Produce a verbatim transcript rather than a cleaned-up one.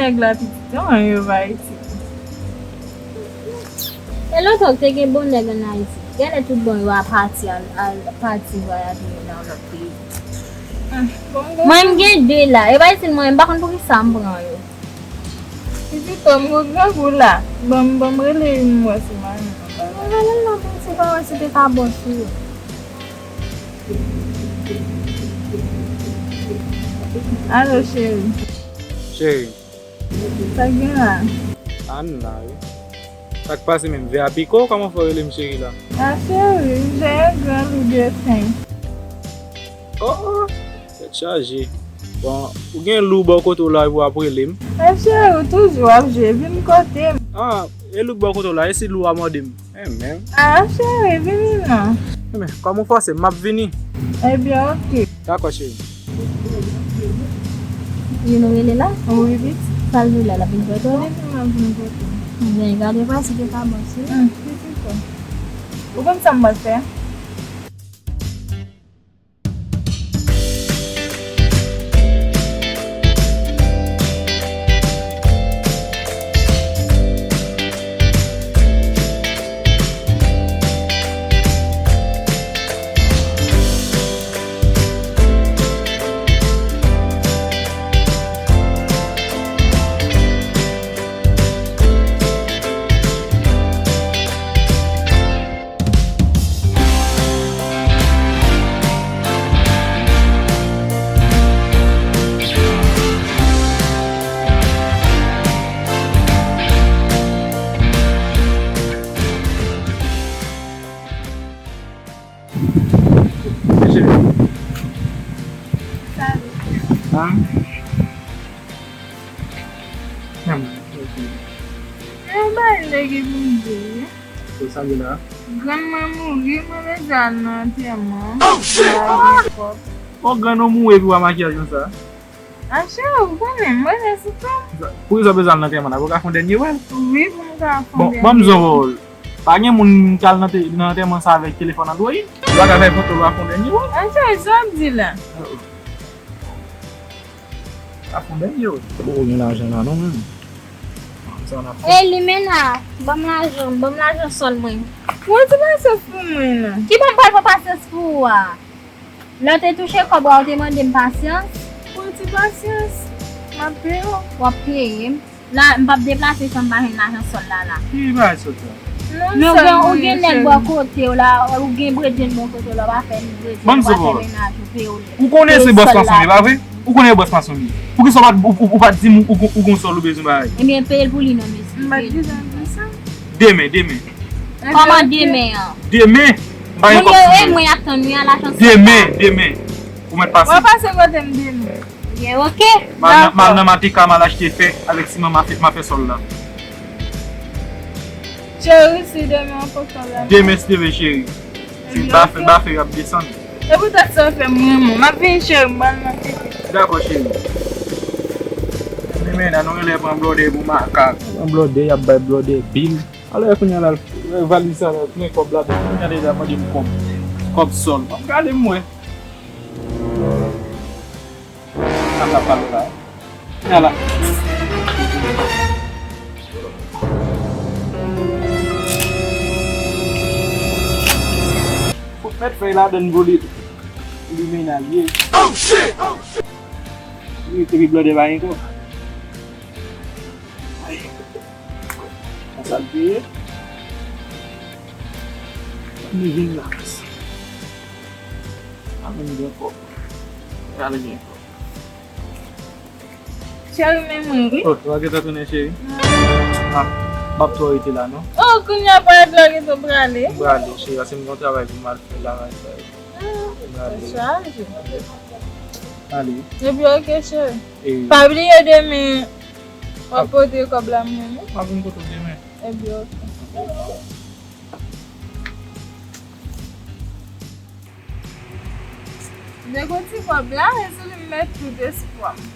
Nèg la pitit, an, yo pa isit. E lontan w te gen bon nèg ann Ayiti. Genlè tout bon yo a pati al, al pati vwayaje nan lòt peyi. Ah, bon, mwen, m gen de la. E pa isit mwen, m pa konn poukisa m pran yo. Pitit, m gon grangou la. Ban m, ban m rele youn m wè si m a jwenn yon bagay. Rele l non, pitit, pa wè si te ka bon sou yo. Alo, cheri. Cheri. Sa k gen la? Ann la, wi. Sa k pase menm? Vè a pike w? Kòman fè w rele m cheri la? A, cheri, jè e gran lou de fen. Oh, oh, tèt chaje. Bon, ou gen lou bò kote w la epi w ap rele m? A, cheri, ou toujou ap jwe, vin kote m. Ah, e lou k bò kote w la, e si lou a mòde m? Enben. Ah, cheri, vini non. Enben, kòm ou fòse m, m ap vini. Ebyen, oke. Dakò, cheri. Youn ou rele la? Wi, pitit. Sa l vle la, l ap vin kote w? Wi, m ap vin kote w. Ebyen, gade pa si te ka bon, cheri. Hmm, pitit, ou konn sa m pral fè? Salut. Hein? Nan mwen, ok. E bay nèg epi m di wi. Pou sa gen la? Grann mwen mouri, mwen bezwen al nan antèman. Oh, shit! Bon, grann ou mouri epi w a makiyaj konsa? A cheri, ou konnen, mwen rete sou kò m. Poukisa w bezwen al nan antèman la? Pou w ka fè yon dènye wè l? Wi, pou m ka fè yon dènye wè l. Bon, ban m di w yon pawòl. Pa gen moun k al nan te-, nan antèman sa avèk telefòn Android. Ou pa ka fè foto, w a fè yon dènye wè l. A cheri, sa w ap di la? Oh. Afondèl yo. Poko gen lajan la non, menm. Sa n ap fè? Ey, Limena, ban m lajan, ban m lajan sòl mwen. Pran ti pasyans pou mwen non. Ki ban m pral pran pasyans pou ou a? Lè w te touche kòb ou a, ou te mande m pasyans? Pran ti pasyans. M ap peye w. W ap peye m. La, m p ap deplase san m pa jwenn lajan sòl la, la. Ki bagay sòl sa? Non, ou gen nèg bò kote w la, ou gen bredjenn bò kote w la, w pa fè ni bredjenn, ou pa fè mennaj, ou peye w. Ou konnen se bòs mason li, pa vre? Ou konnen bòs mason li. Poukisa w pa t, ou, ou, ou pa t di m ou, ou, ou gon sòl ou bezwen bay? Ebyen, peye l pou li non, mesye. M pa t di sa. Demen, demen. Kòman demen an? Demen. M pa gen kòb sou mwen. Moun yo, e mwen y ap tann wi a lajan sòl la. Demen, demen. Ou mèt pase. W a pase kote m demen. Byen, oke. M al nan, m al nan Matika, m al achte fè avèk siman, m a fè, m a fè sòl la. Cheri, si demen ankò sòl la. Demen, si te vle, cheri. Se ba fè, ba fè y ap desann. E poutèt sa w fè m renmen w. M ap vini, cheri, m pral nan tete. Dakò, cheri. Men, men, nan nou rele pran blòdè pou makak. Pran blòdè, y ap bay blòdè bil. Alò, kounye a la, valiz sa la, gen kòb ladan. Kounye a deja mande m kòb. Kòb sòl. Gade m wè. Sa m ap pale la. Ala. Fout mèt fèy ladann vole tou. Li menaj ye. Oh shit! Oh shit! Li te pi blòdè pa gen kòb. Ay. Konsa l te ye. Li vin la. A menm gen kòb. Gade gen kòb. Cheri, men mwen, wi. Oh, w a gentan tounen, cheri? Ah, m ap twò rete la, non? Oh, kounye a parèt la, gentan prale. M prale, cheri, paske m gen yon travay pou m al fè la, m al fè. Ah, m prale. Sa chaje. Ale. Epi, oke, cheri. E pa bliye demen, w ap pote kòb la, mwen, wi. M ap vin pote w demen. Epi, oke. Nèg yon ti kòb la, e sou li m met tout espwa m.